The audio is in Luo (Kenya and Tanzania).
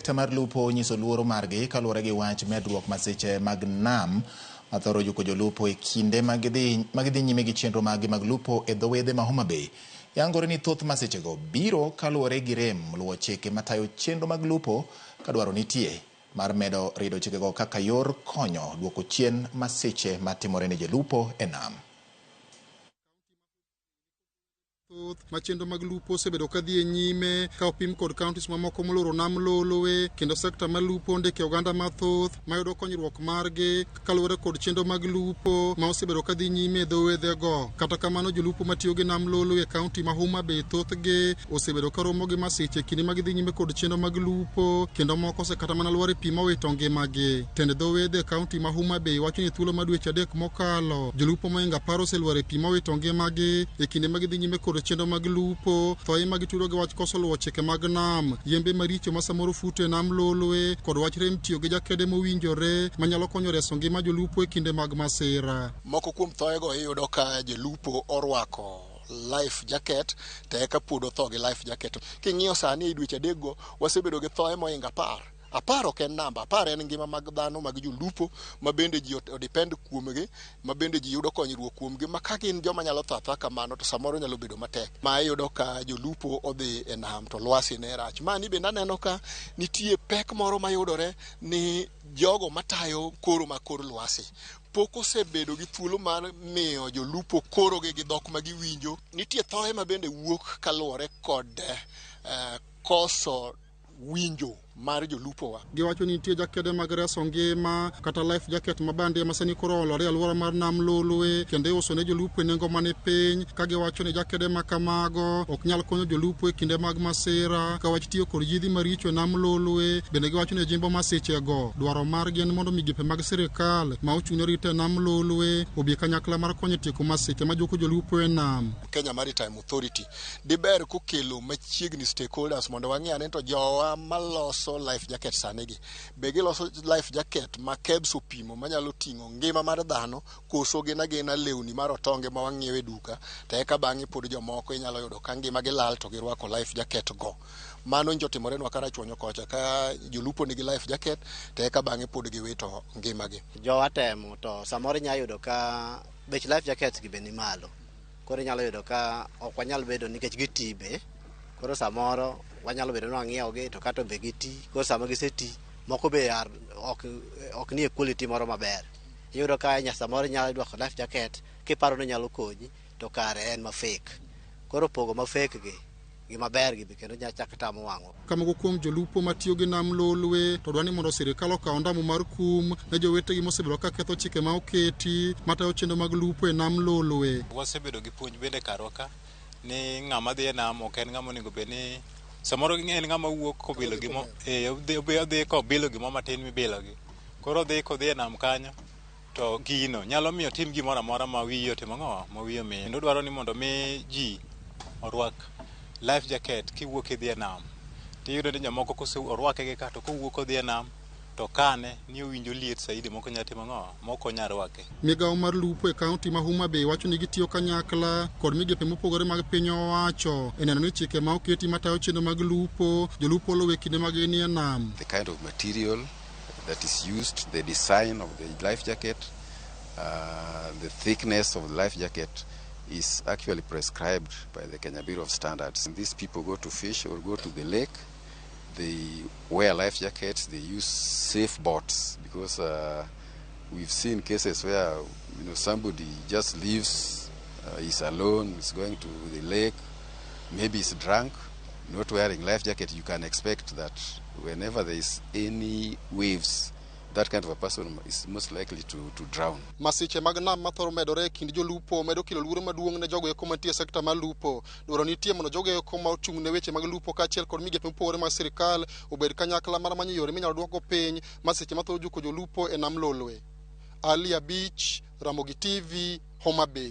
Sekta mar lupo onyiso luoro margi kaluwore gi wach medruok masiche mag nam mathoro juko jolupo e kinde ma gidhi nyime gi chenro maggi mag lupo e dho wedhe ma Homa Bay. Yangore ni thoth masichego biro kaluwore gi rem luwo chike matayo chenro mag lupo ka dwaro nitie mar medo rido chikego kaka yor konyo duoko chien masiche matimore ne jolupo e nam. Thoth ma chenro mag lupo osebedo ka dhi e nyime ka opim kod counties mamoko moloro nam Lolwe, kendo sekta mar lupo ndike oganda mathoth mayudo konyruok margi kaluwore kod chenro mag lupo ma osebedo ka dhi nyime e dho wedhego. Kata kamano, jolupo matiyo gi nam Lolwe e kaunti ma Homa Bay thothgi osebedo ka romo gi masiche kinde ma gidhi nyime kod chenro mag lupo, kendo moko osekata mana lwar e pi mowito ngimagi. Tend dho wedhe e kaunti ma Homa Bay wacho ni thuolo ma dweche 3 mokalo, jolupo mohingo 10 oselwar e pi mowito ngimagi e kinde ma gidhi nyime kod chenro mag lupo. Thoye ma gitudo gi wach koso luwo chike mag nam, yembe maricho ma samoro futo e nam Lolwe, kod wach rem tiyo gi jakede mowinjore manyalo konyo reso ngima jolupo e kinde mag masira. Moko kuom thoyego iyudo ka jolupo orwako life jacket to eka pod otho gi life jacket. King'iyo sani e dweche 3 go, wasebedo gi thoye mohingo 10. 10 ok en namba, 10 en ngima mag dhano, mag jolupo ma bende ji odepend kuomgi, ma bende ji yudo konyruok kuomgi, ma ka gin joma nyalo tho athoa kamano to samoro nyalo bedo matek. Ma iyudo ka jolupo odhi e nam to lwasi ne rach. Mani bende aneno ka nitie pek moro mayudore ni jogo matayo koro ma kor lwasi pok osebedo gi thuolo mar miyo jolupo korogi gi dhok ma giwinjo. Nitie thoye ma bende wuok kaluwore kod koso winjo mar jolupo wa. Giwacho ni nitie jakede mag reso ngima kata life jacket ma bandia ma sani koro olore e alwora mar nam Lolwe, kendo iuso ne jolupo e nengo mani piny, ka giwacho ni jakede ma kamago ok nyal konyo jolupo e kinde mag masira ka wach tiyo kod yidhi maricho e nam Lolwe. Bende giwacho ni jimbo masichego dwaro margi en mondo migepe mag sirikal ma ochung' ne rito e nam Lolwe obi kanyakla mar konyo tieko masiche ma juko jolupo e nam. Kenya Maritime Authority diber kokelo machiegni stakeholders mondo wang'i ane to jowa maloso life jacket sani gi be giloso life jacket ma KEBS opimo manyalo ting'o ngima mar dhano, koso gin agina lewni mar otonge ma wang'iewo e duka to eka bang'e pod jomoko inyalo yudo ka ngima gi lal to girwako life jacket go. Mano njo timorenwa Karachuonyo kocha ka jolupo nigi life jacket to eka bang'e pod giwito ngimagi. Jowa temo to samoro inyalo yudo ka bech life jackets gi be ni malo, koro inyalo yudo ka ok wanyal bedo nikech giti be, koro samoro wanyalo bedo ni wang'iewo gi to kata be giti, koro sama giseti moko be ok nie quality moro maber. Iyudo ka samoro inyalo rwako life jacket kiparo ni nyalo konyi to kare en ma fake. Koro pogo ma fake gi maber gi be kendo nyalo chako tamo wang'wa. Ka moko kuom jolupo matiyo gi nam Lolwe to dwa ni mondo sirikal okaw ondamo mar kum ne jowetegi mosebedo ka ketho chike ma oketi matayo chenro mag lupo e nam Lolwe. Wasebedo gi puonj bende karwa ka ni ng'ama dhi e nam ok en ng'ama onego bed ni samoro en ng'ama wuok kobilo gimo, odhi kobilo gimo matin mibilo gi. Koro odhi kodhi e nam kanyo to gino nyalo miyo tim gimoro amora ma wiye otimo ang'o, ma wiye omiyo. Kendo dwaro ni mondo mi ji orwak life jacket kiwuok idhi e nam. Tiyudo ni jomoko kose orwake gi ka to kowuok odhi e nam to kane ni owinjo liet saidi moko nyalo timo ang'o, moko onyal rwake. Migawo mar lupo e kaunti ma Homa Bay wacho ni gitiyo kanyakla kod migepe mopogore mag piny owacho e neno ni chike ma oketi matayo chenro mag lupo jolupo oluwo e kinde ma ginie nam. The kind of material that is used, the design of the life jacket, the thickness of the life jacket is actually prescribed by the Kenya Bureau of Standards. And these people go to fish or go to the lake, they wear life jackets, they use safe boats, because we've seen cases where somebody just leaves, he's alone, he's going to the lake, maybe he's drunk, not wearing life jacket. You can expect that whenever there is any waves, that kind of a person is most likely to drown. Masiche mag nam mathoro medore e kind jolupo medo kelo luoro maduong' ne jogo eko mantie e sekta mar lupo. Dwaro nitie mondo jogo eko ma ochung' ne weche mag lupo kaachiel kod migepe mopogore mag sirikal obed kanyakla mar manyo yore minyalo duokgo piny masiche mathoro juko jolupo e nam Lolwe. Ali Abich, Ramogi TV, Homa Bay.